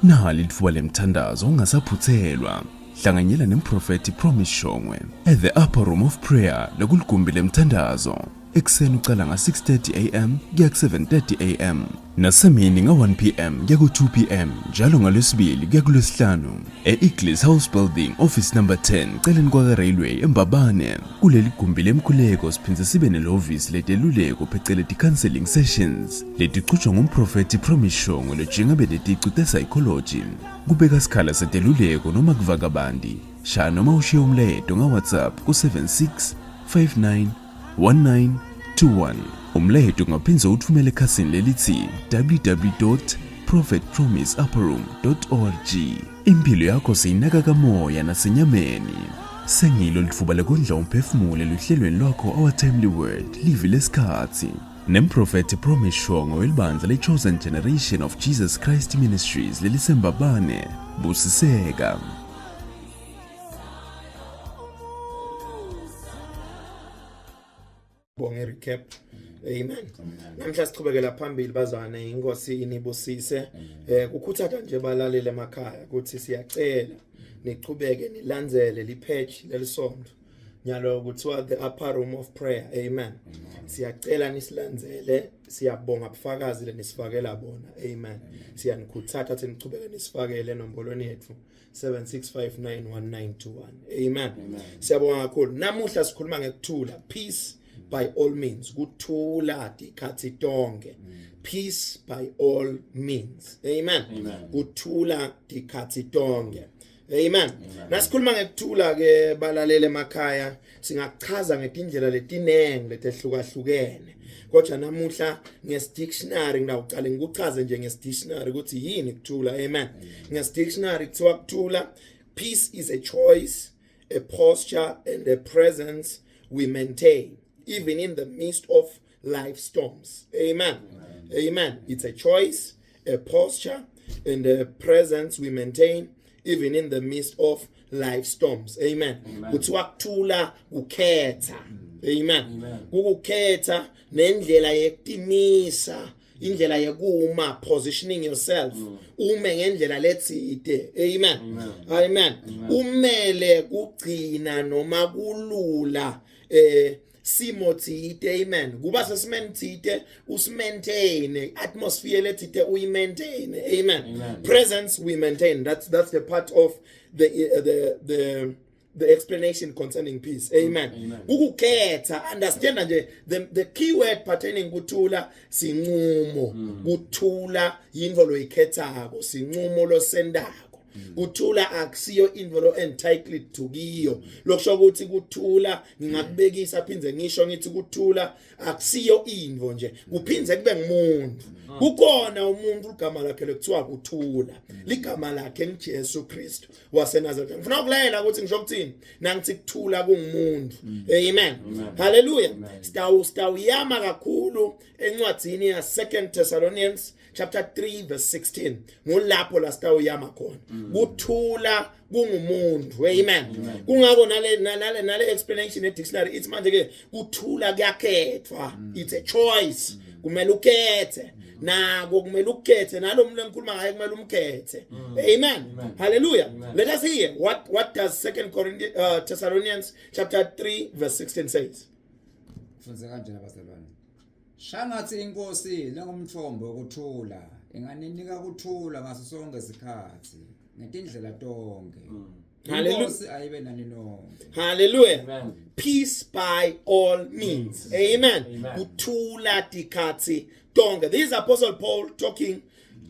Nali litfuba lemthandazo ungasaphuthelwa. Hlanganyela nemprofethi Promise Shongwe at the Upper Room of Prayer lokuligumbi lemthandazo. Ekuseni ucala nga-6:30 am kuya ku-7:30 am nasemini nga-1 pm kuya ku-2 pm njalo ngalwesibili kuya kulwesihlanu e-Eagles House Building office number 10 celeni kwaka-Railway eMbabane. Kuleli gumbi lemkhuleko siphindze sibe nelihhovisi leteluleko pheceleti counseling sessions letichutjwa ngumprofethi Promise Shongwe lojinga beneticu te-psychology. Kubeka sikhala seteluleko noma kuva kabanti, shaya noma ushiye umlayeto nga-WhatsApp ku-76 59 1921. Umlayeto ungaphindze uwutfumele ekhasini lelitsi www.prophetpromiseupperroom.org. Imphilo yakho siyinaka kamoya nasenyameni. Sengilo litfuba lekondla umphefumulo eluhlelweni lwakho Our Timely Word, livi lesikhatsi. Nemprofethi Promise Shongo welibandla le-Chosen Generation of Jesus Christ Ministries leliseMbabane. Busiseka. Bonge recap. Amen. Namhla sichubekela phambili bazwane inkosi inibusise. Eh kukhuthatha nje balalele emakhaya ukuthi siyacela nichubeke nilandzele lipage lelisonto. Nyalo kuthiwa the upper room of prayer. Amen. Siyacela nisilandzele siyabonga bufakazi lenisifakela bona. Amen. Siyanikhuthatha ukuthi nichubeke nisifakele enombolweni yethu. 76591921 amen, amen. Siyabonga kakhulu. Namuhla sikhuluma ngekuthula, peace by all means, kuthula tikhathi tonke. Peace by all means. Amen, amen. Kuthula tikhathi tonke. Amen, amen. Nasikhuluma ngekuthula ke balalele emakhaya singachaza ngetindlela letinengi letehlukahlukene kodwa namuhla ngesidictionary ngidawuqale ngikuchaze nje ngesidictionary ukuthi yini kuthula. Amen. Ngesidictionary kuthiwa kuthula, peace is a choice, a posture and a presence we maintain even in the midst of life storms. Amen, amen, amen. It's a choice, a posture and a presence we maintain even in the midst of life storms. Amen. Kuthiwa kuthula kukhetha. Amen. Kukukhetha nendlela yekutimisa, indlela yekuma, positioning yourself, ume ngendlela letsite. Amen, amen. Umele kugcina noma kulula simo tsite. Amen. Kuba sesimeni tsite, usimaintain atmosphere letsite, uyimaintain. Amen. Amen. Presence we maintain, that's the part of the explanation concerning peace. Amen. Kukukhetha, understand nje the key word pertaining kuthula sinqumo. Kuthula yintfo loyikhethako, sinqumo losendako. Kuthula akusiyo into lo entitled to kiyo. Lokusho ukuthi kuthula ngingakubekisa phindze ngisho ngithi kuthula akusiyo into nje, kuphindze kube ngumuntu. Kukhona umuntu igama lakhe lekuthiwa kuthula, ligama lakhe ngiJesu Kristu waseNazaretha. Ngifuna ukulayela ukuthi ngisho ukuthini nangithi kuthula kungumuntu. Amen, hallelujah. Sitawu sitawuyama kakhulu encwadzini ya 2 Thessalonians chapter 3 verse 16, ngulapho la sitawuyama khona. Kuthula kungumuntu. Amen. Kungako nale explanation e dictionary ithi manje ke kuthula kuyakhethwa, it's a choice. Kumele ukhethe nako, kumele ukhethe nalo muntu engikhuluma ngaye, kumele umkhethe. Amen, hallelujah. Let us hear what does 2 Corinthians, Thessalonians chapter 3 verse 16 says. Funze kanjena bazalwane. Shangathi inkosi lengumthombo wokuthula inganinika ukuthula ngaso sonke isikhathi ngetindlela tonke. Hallelujah. Inkosi ayibe nani nonke. Hallelujah. Amen. Peace by all means. Amen. Amen. Kuthula tikhatsi tonke. This is Apostle Paul talking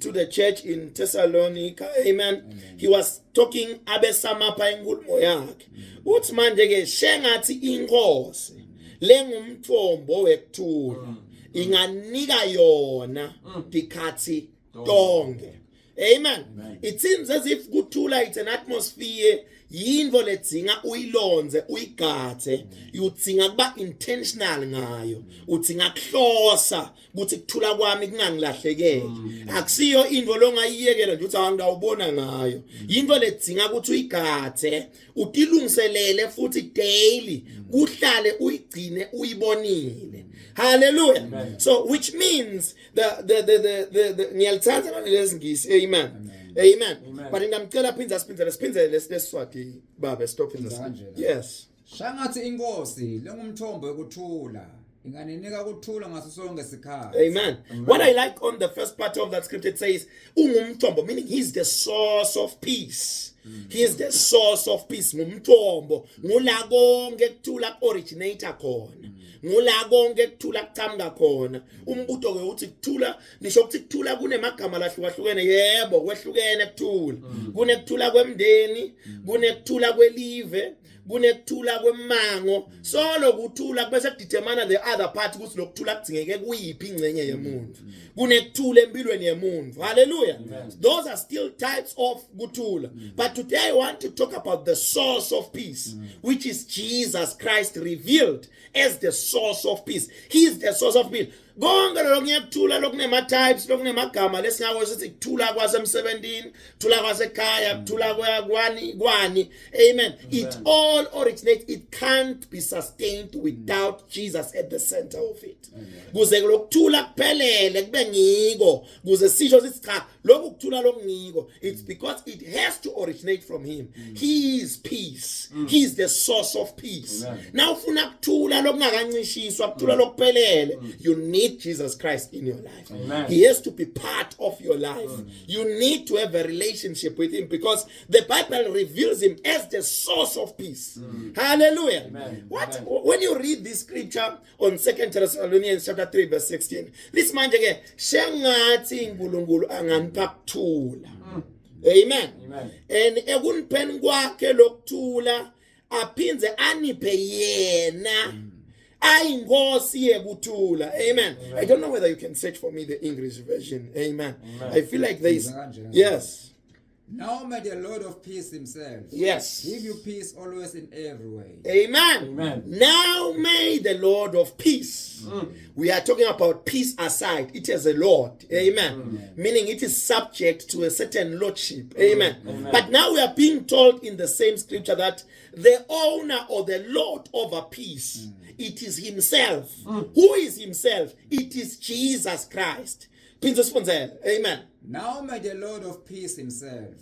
to the church in Thessalonica. Amen. He was talking abesamapha inkulumo yakhe. Uthi manje ke shengathi inkosi lengumthombo wekuthula inganika yona tikhatsi tonke. Amen. It seems as if kuthula it's an atmosphere, yintfo ledzinga uyilonze, uyigadze, udzinga kuba intentional ngayo, udzinga kuhlosa ukuthi kuthula kwami kungangilahlekeli. Akusiyo into longayiyekela nje uthi angidawubona ngayo. Yinto ledzinga ukuthi uyigadze, utilungiselele futhi daily kuhlale uyigcine uyibonile. Hallelujah. So which means the the the the, the, the ngiyalithanda nalesingisi. Amen. Amen. Amen. But ngiyamcela phindze asiphindzele siphindzele lesiswati babe stop Phinza Yes. Shangathi inkosi lengumthombo wekuthula inganinika ukuthula ngaso sonke isikhathi. Amen. Amen. What I like on the first part of that scripture it says ungumthombo meaning he's the source of peace. He is the source of peace ngumthombo ngula konke kuthula originator khona. Ngula konke kuthula kuqhamuka khona. Umbuto ke uthi kuthula nisho ukuthi kuthula kunemagama lahlukahlukene yebo kwehlukene kuthula. Kunekuthula kwemndeni, kunekuthula kwelive, kunekuthula kwemango solo kuthula bese kudetermine the other part ukuthi lokuthula kudingeke kuyiphi ingcenye yemuntu kunekuthula empilweni yemuntu hallelujah those are still types of kuthula but today i want to talk about the source of peace which is Jesus Christ revealed as the source of peace he is the source of peace konke lokho kuyakuthula lokunema types lokunemagama lesingako sithi kuthula kwasemsebentini kuthula kwasekhaya kuthula kwani kwani amen it all originates it can't be sustained without Jesus at the center of it kuze lokuthula kuphelele kube ngiko kuze sisho sithi cha lokhu kuthula lokungiko it's because it has to originate from him he is peace he is the source of peace now ufuna kuthula lokungakancishiswa kuthula lokuphelele you need Jesus Christ in your life Amen. he has to be part of your life you need to have a relationship with him because the Bible reveals him as the source of peace hallelujah Amen. what Amen. when you read this scripture on 2 Thessalonians chapter 3 verse 16 lisimanje ke shengathi uNkulunkulu anganipha kuthula amen Amen. And ekunipheni kwakhe lokuthula aphindze aniphe yena ayinkosi yekuthula amen. I don't know whether you can search for me the English version amen, amen. I feel like there is yes. Now may the Lord of peace himself yes give you peace always in every way. Amen. Amen. Now may the Lord of peace. We are talking about peace aside. It is a Lord. Amen. Meaning it is subject to a certain lordship. Amen. Amen. But now we are being told in the same scripture that the owner or the Lord over peace, it is himself. Who is himself? It is Jesus Christ. Phindze sifundzele. Amen. Now may the Lord of peace himself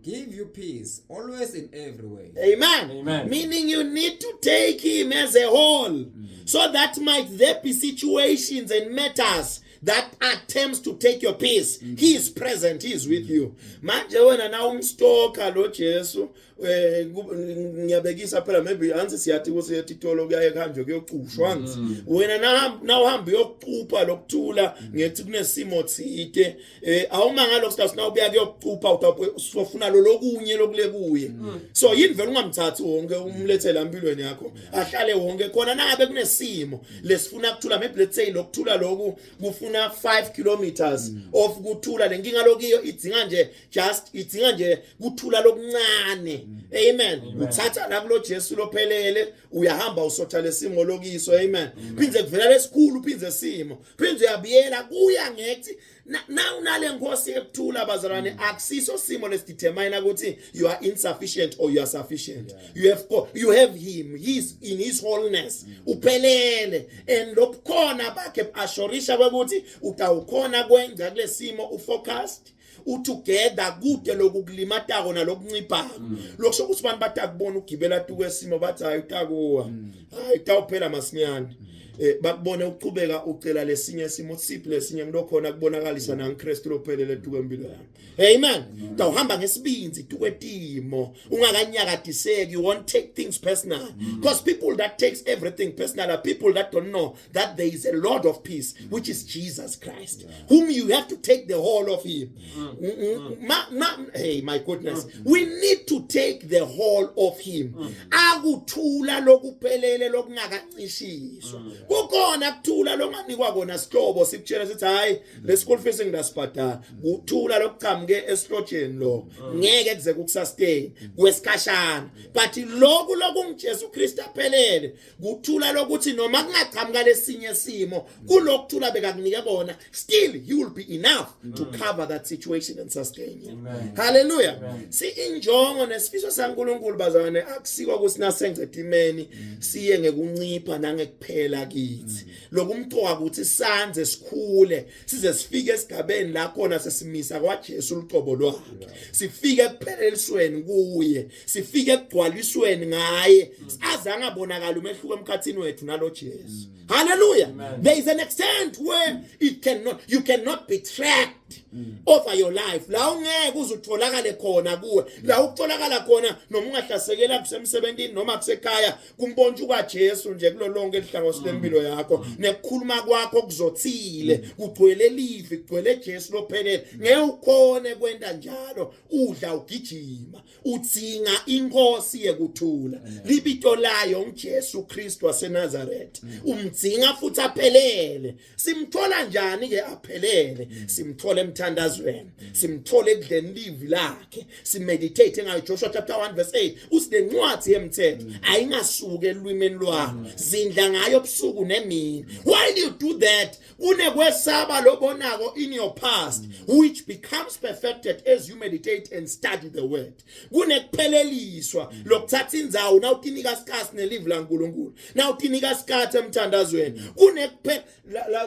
give you peace always in every way. Amen. Amen. Meaning you need to take him as a whole so that might there be situations and matters that attempts to take your peace. He is present, he is with you. Manje wena na umstalker lo Jesu eh ngiyabekisa phela maybe anzi siyathi ukuthi etitolo kuyaye kuhanjwe kuyocushwa anzi wena na na uhamba uyokucupha lokuthula ngethi kunesimo thite eh awuma ngalokho sikhathi nawubuya kuyokucupha utawufuna lo lokunye lokule kuye so yini vele ungamthathi wonke umlethe la empilweni yakho ahlale wonke khona nangabe kunesimo lesifuna kuthula maybe let's say lokuthula lokhu kufuna 5 kilometers of kuthula lenkinga lokiyo idzinga nje just idzinga nje kuthula lokuncane amen uthatha la kulo Jesu lophelele uyahamba usotha lesimo lokiso amen phindze kuvela lesikhulu phindze simo phindze uyabiyela kuya ngethi na unale nkosi ekuthula bazalwane akusiso simo lesidetermine ukuthi you are insufficient or you are sufficient. You have got, you have him, he is in his wholeness uphelele and lobukhona bakhe assurisha ukuthi utawukhona kwenza kulesimo ufocused utogether kude lokukulimatako nalokunciphako lokusho ukuthi abantu batakubona ugibela tukwesimo bathi hayi utakuwa hayi tawuphela masinyane eh bakubone uqhubeka ucela lesinye isimo siphi lesinye ngilokhona kubonakalisa nangiKristu lophelele tukwempilo yami amen tawuhamba ngesibinzi tukwetimo ungakanyakadiseki you won't take things personal because people that takes everything personal are people that don't know that there is a Lord of peace which is Jesus Christ whom you have to take the whole of him ma, ma, hey my goodness we need to take the whole of him akuthula lokuphelele lokungakancishiswa kukhona kuthula longanikwa kona sihlobo sikutshela sithi hayi le school fees ngingasibhadala kuthula lokuqhamuke esihlotsheni lo ngeke kuze kukusustain kwesikhashana but lokhu lokungiJesu Kristu aphelele kuthula lokuthi noma kungaqhamuka lesinye simo kulokuthula bekakunike kona still you will be enough to cover that situation and sustain you Amen. hallelujah si injongo nesifiso saNkuluNkulu bazalwane akusiko ukuthi nasenze etimeni siye ngekuncipha nangekuphela kithi. Lokumcoka ukuthi sanze sikhule size sifike esigabeni la khona sesimisa kwaJesu lucobo lwakhe. Sifike ekuphelelisweni kuye, sifike ekugcwalisweni ngaye. Aze angabonakala umehluko emkhathini wethu nalo Jesu. Hallelujah. There is an extent where it cannot you cannot be tracked over your life. La ungeke uze utholakale khona kuwe. La ukutholakala khona noma ungahlasekela kusemsebenzini noma kusekhaya kumpontsha kaJesu nje kulolonke lihlangothi lempilo yakho. Nekukhuluma kwakho kuzothile, kugcwele live, kugcwele Jesu lophelele. Ngeke ukhone kwenta njalo udla ugijima. Udzinga inkosi yekuthula. Libito layo uJesu Kristu waseNazaretha. Umdzinga futhi aphelele. Simthola njani ke aphelele? Simthola emthandazweni, simthola ekudleni livi lakhe, simeditate ngayo. Joshua chapter 1 verse 8 uthi lencwadi yemthetho ayingasuki elwimeni lwakho, zindla ngayo busuku nemini. While you do that, kunekwesaba lobonako in your past which becomes perfected as you meditate and study the word. Kunekupheleliswa lokuthatha indzawo nawutinika isikhathi nelivi laNkulunkulu, nawutinika isikhathi emthandazweni. Kunekuphe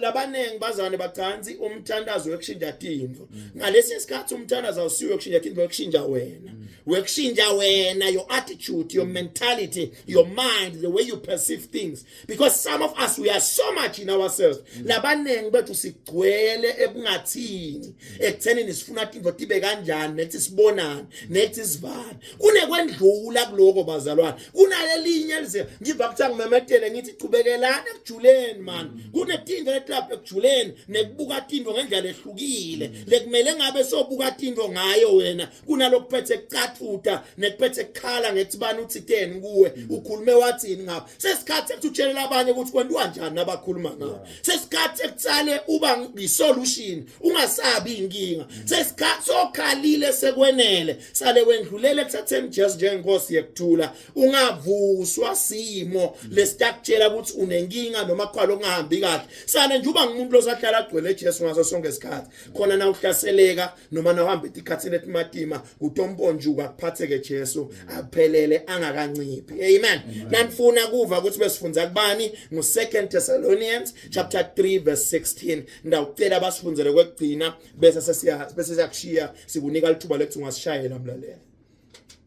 labanengi bazane bacansi umthandazo wekushintsha tintfo. Ngalesi sikhathi umthandazo awusiwe kushintsha tintfo, wekushintsha wena, wekushintsha wena, your attitude, your mentality, your mind, the way you perceive things, because some of us, we are so much in ourselves. Labanengi bethu sigcwele ebungathini, ekuthenini sifuna tintfo tibe kanjani, nethi sibonane, nethi sivane. Kunekwendlula kuloko bazalwane, kunalelinye lize ngiva kuthiwa ngimemetele ngithi chubekelani ekujuleni man. Kunetintfo letilapha ekujuleni nekubuka tintfo ngendlela ehlukile lekumele ngabe sobuka tintfo ngayo wena, kunalokuphethe kucatfuta nekuphethe kukhala ngethi bani uthiteni kuwe, ukhulume wathini ngapha. Sesikhathi ekuthi utshelela abanye ukuthi kwentiwa njani nabakhuluma ngawo. Sesikhathi ekutsale uba i-solution, ungasabi inkinga. Sesikhathi sokhalile, sekwenele, sale wendlulele ekuthatheni Jesu njengenkosi yekuthula. Ungavuswa simo lesitakutshela ukuthi unenkinga noma kukhona okungahambi kahle. Sale nje uba ngumuntu losahlala agcwele Jesu ngaso sonke isikhathi, khona na uhlaseleka noma na uhamba etikhathini etimatima, utomponjuka kuphatheke Jesu aphelele angakanciphi. Amen. Nanifuna kuva ukuthi besifundza kubani, ngu2 Thessalonians chapter 3 verse 16. Ndawucela basifundzele kwekugcina bese sesiya bese siyakushiya, sikunika lithuba lekuthi ungasishayela mlaleli.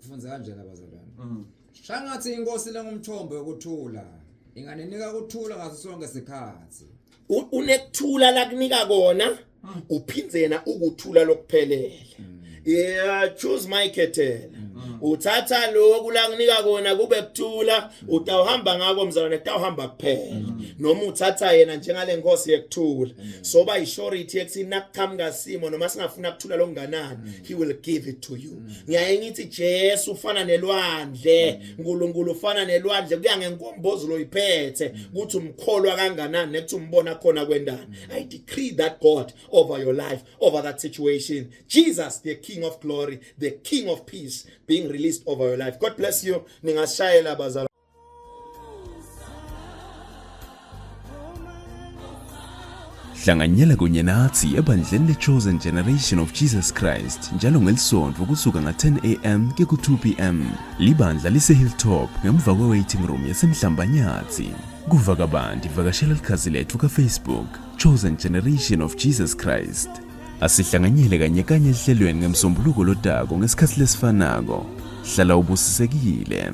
Kufunza kanjena bazalwane. Shangathi inkosi lengumthombo yokuthula inganinika ukuthula ngaso sonke isikhathi. Unekuthula lakunika kona, uphindze yena ukuthula lokuphelele. Yeah, choose my kettle. Uthatha lokhu la kunika kona kube kuthula, utawuhamba ngako mzalwane, kutawuhamba kuphela. Noma uthatha yena njengale nkosi yekuthula, soba isurety ekuthi nakuqhamuka simo noma singafuna ukuthula lokunganani, he will give it to you. Ngiyaye ngithi Jesu ufana nelwandle, uNkulunkulu ufana nelwandle, kuya ngenkombozo loyiphethe ukuthi umkholwa kanganani nekuthi umbona khona kwendani. I decree that God over your life, over that situation, Jesus the King of glory, the King of peace, being released over your life. God bless you. Ningashayela bazalwane. Hlanganyela kunye nathi ebandleni le-Chosen Generation of Jesus Christ njalo ngelisonto kusuka nga-10 am kuya ku-2 pm. Libandla lise-Hilltop ngemva kwe-waiting room yasemhlambanyathi. Kuva kabanti vakashela likhasi lethu ka-Facebook Chosen Generation of Jesus Christ. Asihlanganyele kanye kanye ehlelweni ngemsombuluko lotako ngesikhathi lesifanako. Hlala ubusisekile.